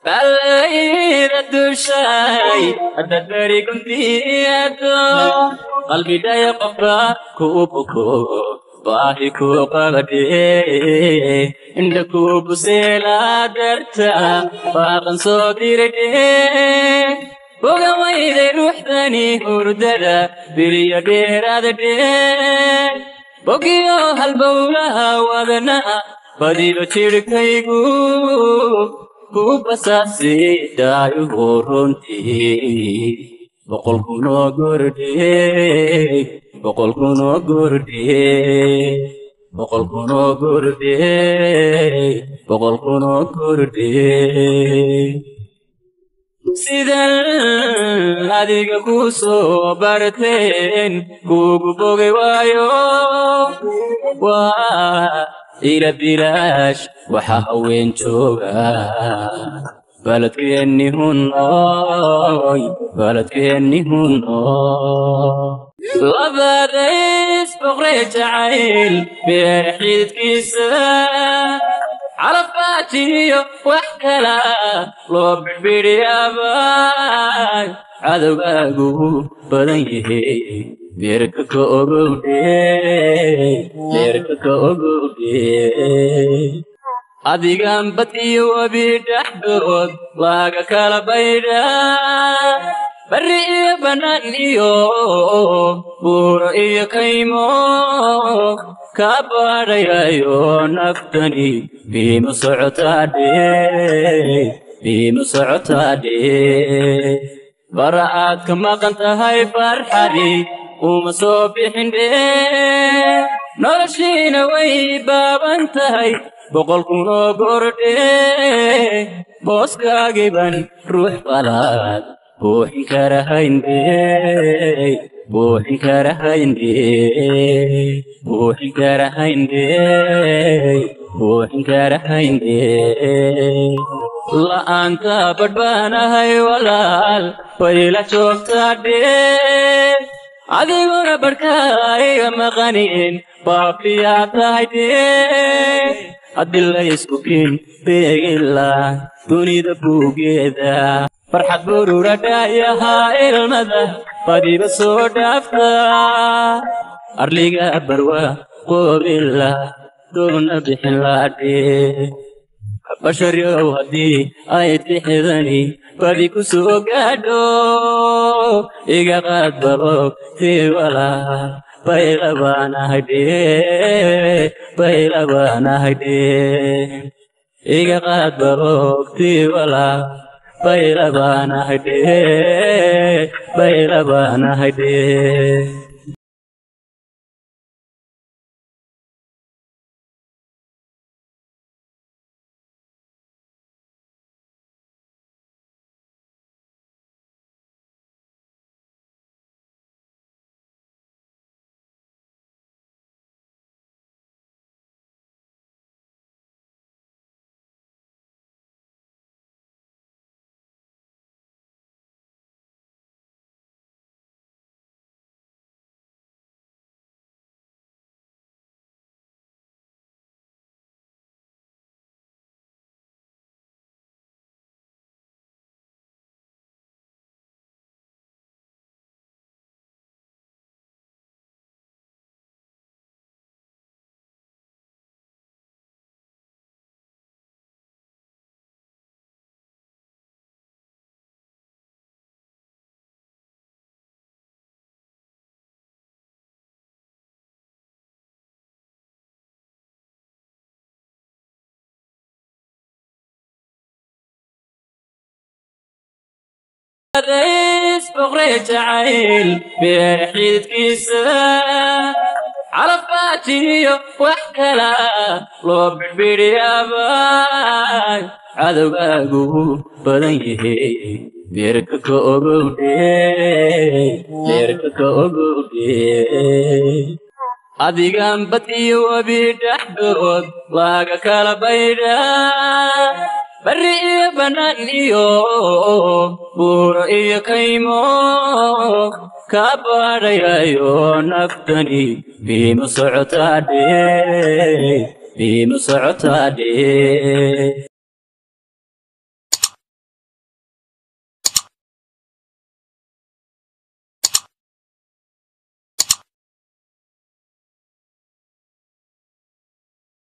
Ballayda dushay haddaad beri guntiyaado qalbidhaya qofka kuu buko baahi kuu qabadhe indha kuu buseela darta baaqan soo diradhe boga wayday ruuxdani hurdada beriyo dheeraadadhe bogiyo halbowlaha wadanaha badiyo jidhkaygu ku basaasi daayuhu runtii 100,000 gordhe 100,000 gordhe 100,000 gordhe 100,000 gordhe sidan adiga ku soo barteen kugu bogay waayo waa ila bilaash waxa haween jooga baladkeenni hunooy baladkeenni hunooy labadays boqree jacayl beer xididkiisa calafaatiyo wax kala loo bidhbidhiyaaba cadowgaagu badan yahay beerka ka ogowdhe beerka ka ogowdhe adigan badiyo webi dhexdood laga kala baydhaa barri iyo bannaan iyo buuro iyo kaymo ka baadhayayo naftani biima socotaadhe biima socotaadhe bara aad ka maqan tahay farxadi uma soo bixin dhe noloshiina way baaban tahay 100,000 gordhe booskaagiban ruux qalaad buuxin karahayndhe buuxin karahayndhe buuxin karahayndhe buuxin karahayndhe la'aanta badhbaanahay walaal wayla joogtaadhe adiguna barhkaa iga maqanin baabiyaa tahay dhe haddii la isku kin beegila dunida buugeeda farxad burura dhaayaha ilmada badiba soo dhaafta arliga barwa qoobila doona bixin laadhe basharyow haddii ay tixdani badi ku soo gaadho iga qaad baloog tii walaal baylabaanahaydhe baylabaanahaydhe iga qaad baloog tii walaal baylabaanahaydhe baylabaanahaydhe. Boqree jacayl beer xididkiisa calafaatiyo wax kala loo bidhbidhiyaaba cadowgaagu badan yahay beerka ka ogowdhe beerka ka ogowdhe adigan badiyo webi dhexdood laga kala baydhaa barri iyo bannaan iyo buuro iyo kaymo ka baadhayayo naftani biima socotaadhe biima socotaadhe.